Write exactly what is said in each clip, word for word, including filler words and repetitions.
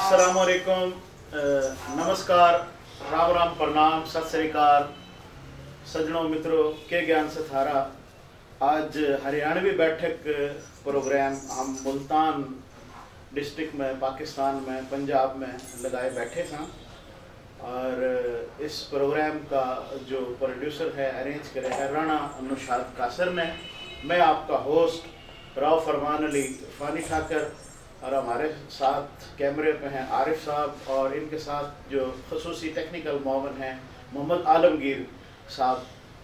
अस्सलाम वालेकुम, अ, नमस्कार, राम राम, प्रणाम, सत श्री अकाल। सज्जनों, मित्रों, के ज्ञान से थारा। आज हरियाणवी बैठक प्रोग्राम हम मुल्तान डिस्ट्रिक्ट में, पाकिस्तान में, पंजाब में लगाए बैठे हैं। और इस प्रोग्राम का जो प्रोड्यूसर है, अरेंज करे है राणा नौशाद कासर ने। मैं आपका होस्ट राव फरमान अली फानी ठाकर, और हमारे साथ कैमरे पे हैं आरिफ साहब, और इनके साथ जो खसूसी टेक्निकल मावन हैं मोहम्मद आलमगीर साहब,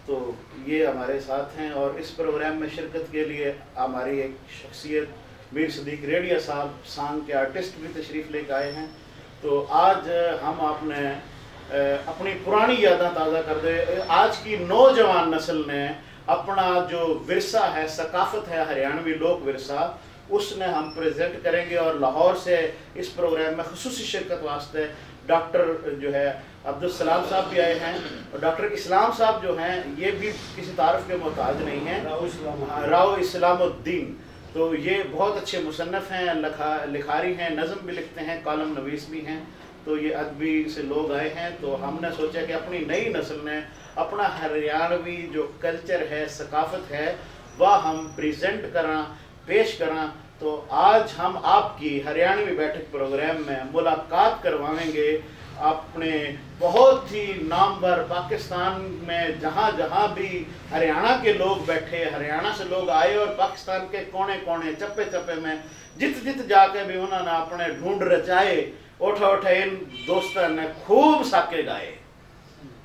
तो ये हमारे साथ हैं। और इस प्रोग्राम में शिरकत के लिए हमारी एक शख्सियत मीर सदीक रेडिया साहब, सांग के आर्टिस्ट, भी तशरीफ़ लेकर आए हैं। तो आज हम आपने, अ, अपनी पुरानी यादां ताज़ा कर दे। आज की नौजवान नस्ल ने अपना जो विरसा है, सकाफत है, हरियाणवी लोक विरसा, उसने हम प्रेजेंट करेंगे। और लाहौर से इस प्रोग्राम में खसूसी शिरकत वास्ते डॉक्टर जो है अब्दुल सलाम साहब भी आए हैं, और डॉक्टर इस्लाम साहब जो हैं, ये भी किसी तारफ के मोहताज नहीं हैं। राव इस्लामुद्दीन। हाँ, राव इस्लामुद्दीन। तो ये बहुत अच्छे मुसन्नफ हैं, लिखा लिखारी हैं, नज़म भी लिखते हैं, कॉलम नवीस भी हैं। तो ये अदबी से लोग आए हैं, तो हमने सोचा कि अपनी नई नस्ल ने अपना हरियाणवी जो कल्चर है, सकाफत है, वह हम प्रेजेंट करा, पेश करा। तो आज हम आपकी हरियाणवी बैठक प्रोग्राम में मुलाकात करवाएंगे अपने बहुत ही नामवर, पाकिस्तान में जहाँ जहाँ भी हरियाणा के लोग बैठे, हरियाणा से लोग आए और पाकिस्तान के कोने कोने, चप्पे चप्पे में, जित जित जाके भी उन्होंने अपने ढूंढ रचाए, उठा उठा इन दोस्तों ने खूब साके गाए।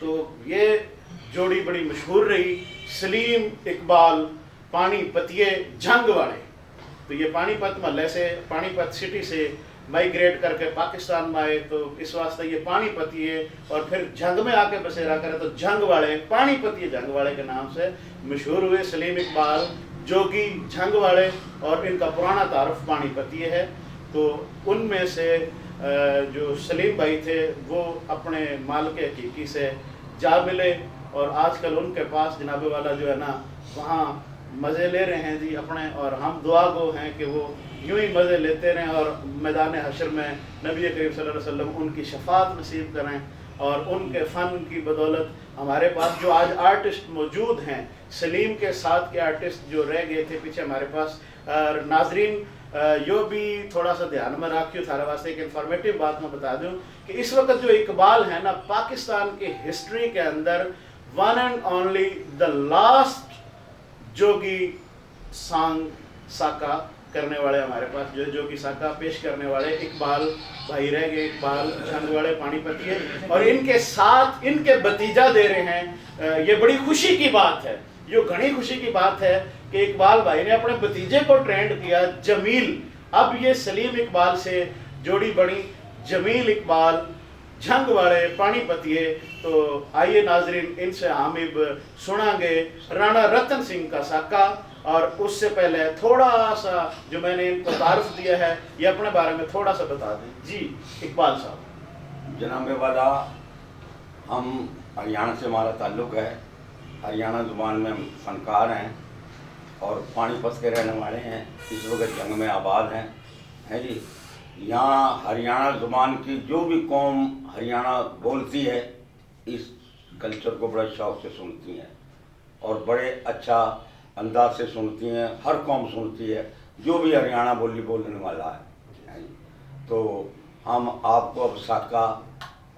तो ये जोड़ी बड़ी मशहूर रही, सलीम इकबाल पानीपतिये झंग वाले। तो ये पानीपत महल्ले से, पानीपत सिटी से माइग्रेट करके पाकिस्तान में आए, तो इस वास्ते ये पानीपतिये, और फिर झंग में आके बसेरा करे, तो झंग वाले, पानीपतिये झंग वाले के नाम से मशहूर हुए। सलीम इकबाल जोगी झंग वाले, और इनका पुराना तारुफ पानीपतिये है। तो उनमें से, अ, जो सलीम भाई थे, वो अपने मालिक हकीकी से जा मिले, और आजकल उनके पास जनाबे वाला जो है ना, वहाँ मज़े ले रहे हैं जी अपने, और हम दुआ गो हैं कि वो यूं ही मज़े लेते रहें और मैदान हशर में नबी करीम सल्लल्लाहु अलैहि वसल्लम उनकी शफाअत नसीब करें। और उनके फ़न की बदौलत हमारे पास जो आज आर्टिस्ट मौजूद हैं, सलीम के साथ के आर्टिस्ट जो रह गए थे पीछे हमारे पास, और नाजरीन, अ, यो भी थोड़ा सा ध्यान में रखियो, थारे वास्ते एक इन्फॉर्मेटिव बात मैं बता दूं कि इस वक्त जो इकबाल है ना, पाकिस्तान की हिस्ट्री के अंदर one and only the last Jogi song साका करने वाले हमारे पास, जो जोगी साका पेश करने वाले इकबाल भाई रह गए, इकबाल झंग वाले पानीपतिये, और इनके साथ इनके भतीजा दे रहे हैं। अ, ये बड़ी खुशी की बात है, ये घनी खुशी की बात है कि इकबाल भाई ने अपने भतीजे को ट्रेंड किया, जमील। अब ये सलीम इकबाल से जोड़ी बनी, जमील इकबाल झंग वाले पानीपतिये। तो आइए नाजरीन, इनसे हम इब सुनांगे राणा रतन सिंह का साका। और उससे पहले थोड़ा सा जो मैंने इनको तारुफ दिया है, ये अपने बारे में थोड़ा सा बता दें जी इकबाल साहब। जनाबे वाला, हम हरियाणा से हमारा ताल्लुक है, हरियाणा जुबान में हम फनकार हैं और पानीपत के रहने वाले हैं, इस वक्त जंग में आबाद हैं, हैं जी। यहाँ हरियाणा जुबान की जो भी कौम हरियाणा बोलती है, इस कल्चर को बड़ा शौक से सुनती हैं और बड़े अच्छा अंदाज से सुनती हैं। हर कौम सुनती है, जो भी हरियाणा बोली बोलने वाला है। तो हम आपको अब साका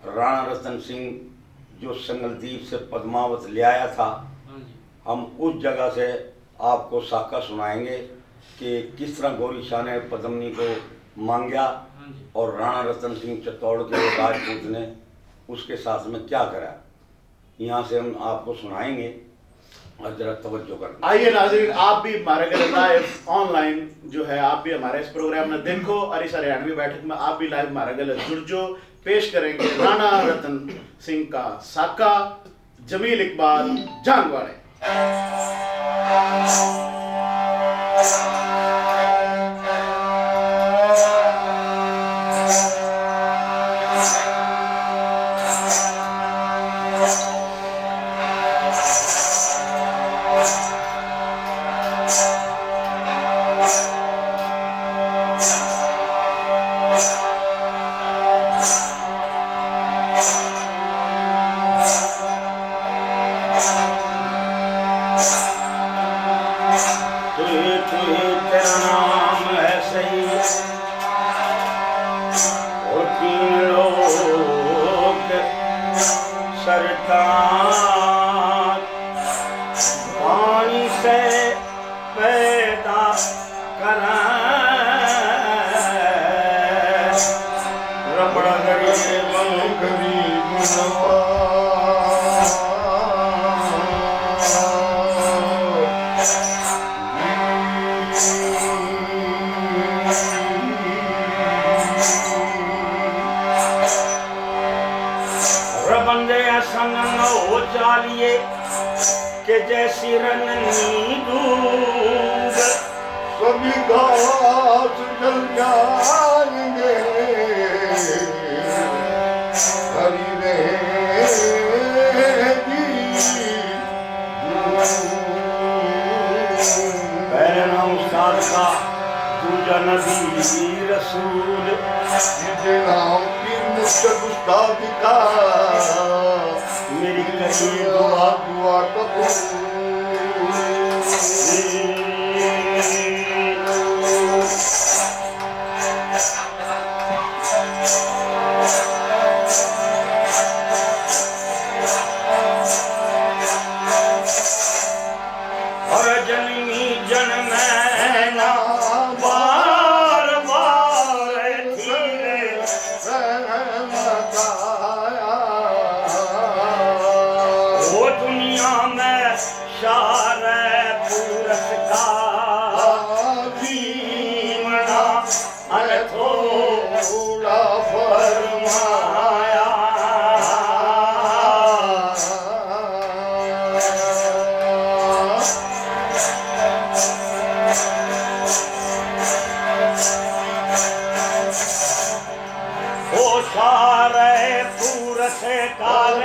राणा रतन सिंह, जो संगलदीप से पद्मावत ले आया था, हाँ जी। हम उस जगह से आपको साका सुनाएंगे कि किस तरह गोरी शाह ने पद्मनी को मांग्या, हाँ जी। और राणा रतन सिंह चित्तौड़ के राजपूत ने उसके साथ में क्या करा। यहाँ से हम आपको सुनाएंगे और जरा तवज्जो करना। आइए नाजरीन, आप भी हमारे गले लाइव ऑनलाइन जो है, आप भी हमारे इस प्रोग्राम में देखो और इस हरियाणवी बैठक में आप भी लाइव हमारे गले जुड़ जो। पेश करेंगे राणा रतन सिंह का साका, जमील इकबाल झांग वाले। ये कि जैसी रंगनी धूप, सभी घास जल जाएंगे, हरी रहेगी। पहले नाम उस्ताद का, दूजा नबी रसूल। तीजे नाम पीर मुर्शद उस्ताद का, मेरी करी दुआ, दुआ कबूल। हर जन्मी जन्म ना बार बार फिर रहमत आया। वो दुनिया में सारे पुरस का जीवना अरे थोड़ा फरमाया। ओ सारे पुरस काल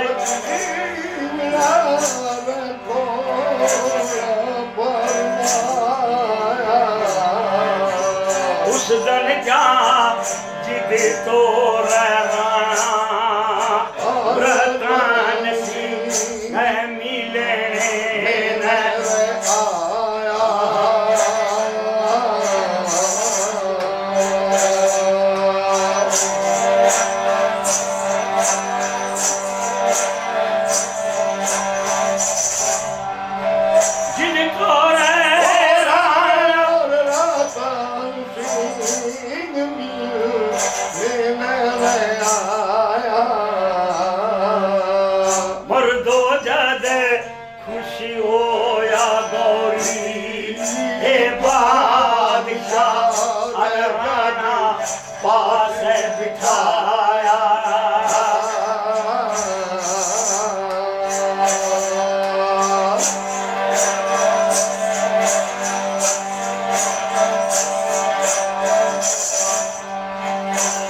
उस दिन जा जिद तो रहना रतन सिंह मिलने न आया। जिनको रे राम रतन सिंह मिलने आया। मर्दो जद खुशी होया गौरी, हे बादशाह अरमाना पास बिठाया।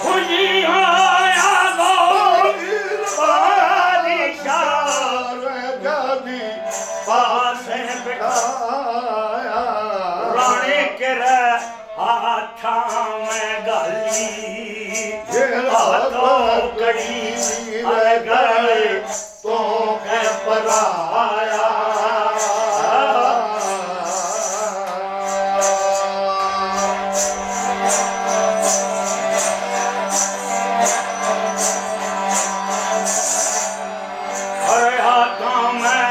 खुशी होया गौर बादशाह गादी पास बिठाया। राणे के रे हाथां में गाली, हाथों कड़ी अरे गले तो के पराया। अरे हाथां में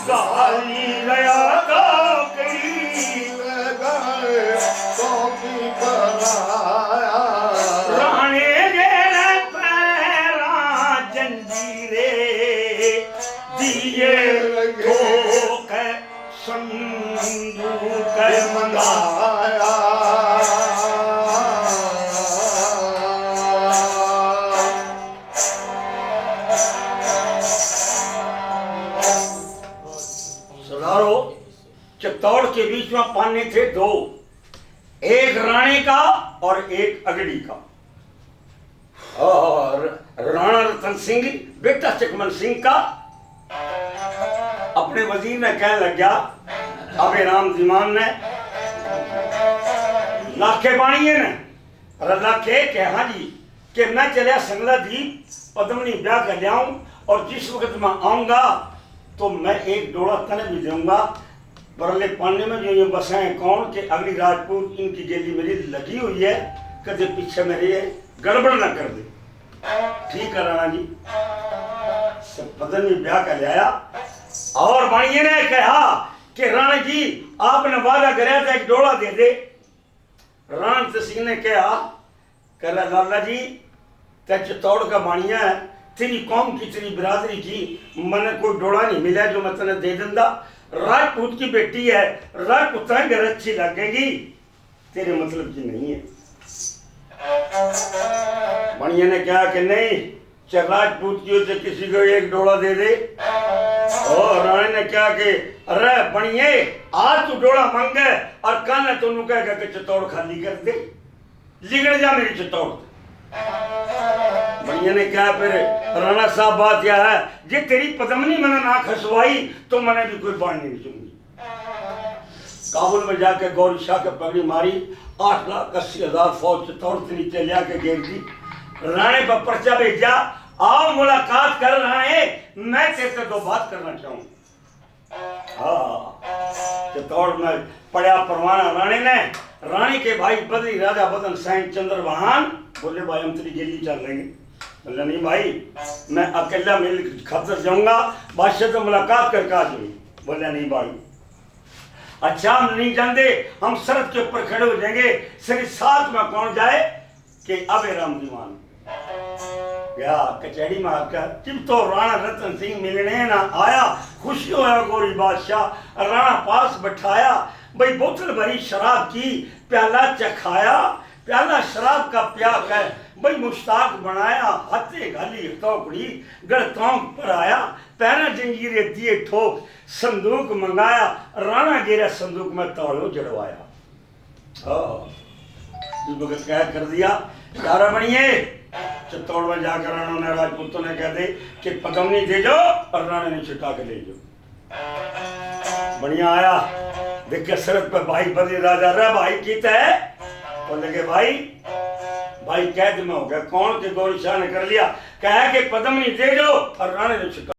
गाली रया काकड़ी लगाए तो की कराया। राणे रे पैरा जंजीरे दिए ठोक संदूक मंगाया। सरदारो, चित्तौड़ के बीच में पाने थे दो, एक राणे का और एक अगड़ी का। और राणा रतन सिंह, बेटा चकमन सिंह का, अपने वजीर ने कहने लग गया, अबे राम दीवान ने, लाखे बाणिए ने, अरे लाखे कह, हाँ जी, कि मैं चलिया संगला दीप पद्मनी ब्याह कर ल्याऊं, और जिस वक्त मैं आऊंगा तो मैं एक डोला तने भी दूंगा। परले पानी में जो ये बसे हैं कौन, के अगली राजपूत इनकी गेली मेरी लगी हुई है, कदे पीछे मेरे ये गड़बड़ ना कर दे। ठीक है राणा जी, सब पद्मनी ब्याह कर ल्याया। और बाणिए ने कहा कि राणा जी, आपने वादा करया था एक डोला दे दे। राणा रतन सिंह ने कहा, कह रहा, लाला जी, तै चित्तौड़ का बाणिया है, तेरी कौम की, तेरी बिरादरी की, मने कोई डोला नहीं मिला जो मैं तने दे देंदा। राजपूत की बेटी है, राजपूतां के घर अच्छी लगेगी, तेरे मतलब की नहीं है। बाणिया ने कहा कि नहीं, चाहे राजपूत की हो, चाहे किसी को एक डोला दे दे। और राणे ने कहा कि अरे बनिए, आज तू डोला मांगे और काल ने तन्नू कह के चित्तौड़ खाली कर दे, लिगड़ जा मेरी चित्तौड़। बनिए ने कहा फिर, राणा साहब, बात यह है, जे तेरी पदमनी मैंने ना खसवाई तो मैंने भी कोई बाण नहीं चुंगी। काबुल में जाके गौरी शाह के पगड़ी मारी, आठ लाख अस्सी हजार फौज चित्तौड़ के नीचे लिया के घेर दी। राणे पर पर्चा भेजा, आओ मुलाकात कर राणे, मैं तेरे से दो बात करना चाहूँ। हाँ, चित्तौड़ में पड़ा परवाना राणे ने। राणे के भाई बदरी राजा बदन सैन चंद्रभान बोले, भाई हम तेरी गेली चल लेंगे। बोले, नहीं भाई, मैं अकेला मिल खातर जाऊंगा, बादशाह से मुलाकात करके आ जाऊंगा। बोले, नहीं भाई, अच्छा हम नहीं जाते, हम शर्त के ऊपर खड़े हो जाएंगे, सिर्फ साथ में कौन जाए कि अबे राम दीवान गया कचहरी में आकर। जब तो राणा रतन सिंह मिलने ना आया, खुशी होया गौरी बादशाह, राणा पास बैठाया, भाई बोतल भरी शराब की, प्याला चखाया, प्याला शराब का प्या के भाई मुश्ताक बनाया, हाथे घाली तौकड़ी, गल तौंक पर आया, पैरा जंजीरे दिए ठोक, संदूक मंगाया, राणा गेरा संदूक में तालो जड़वाया। हाँ, इस वक्त क्या कर दिया, प्यारा बनिए, चित्तौड़ में जाकर राणा ने राजपूतों ने कह दे कि पदमनी दे दो और राणा ने छुटा के ले जाओ। बनिया आया, देखे सड़क पे भाई बदरी राजा, रे भाई कित है? बोले के भाई, भाई कैद में हो गया। कौन के? गौरी शाह ने कर लिया, कहा कि पदमनी दे दो और राणे ने छुटा।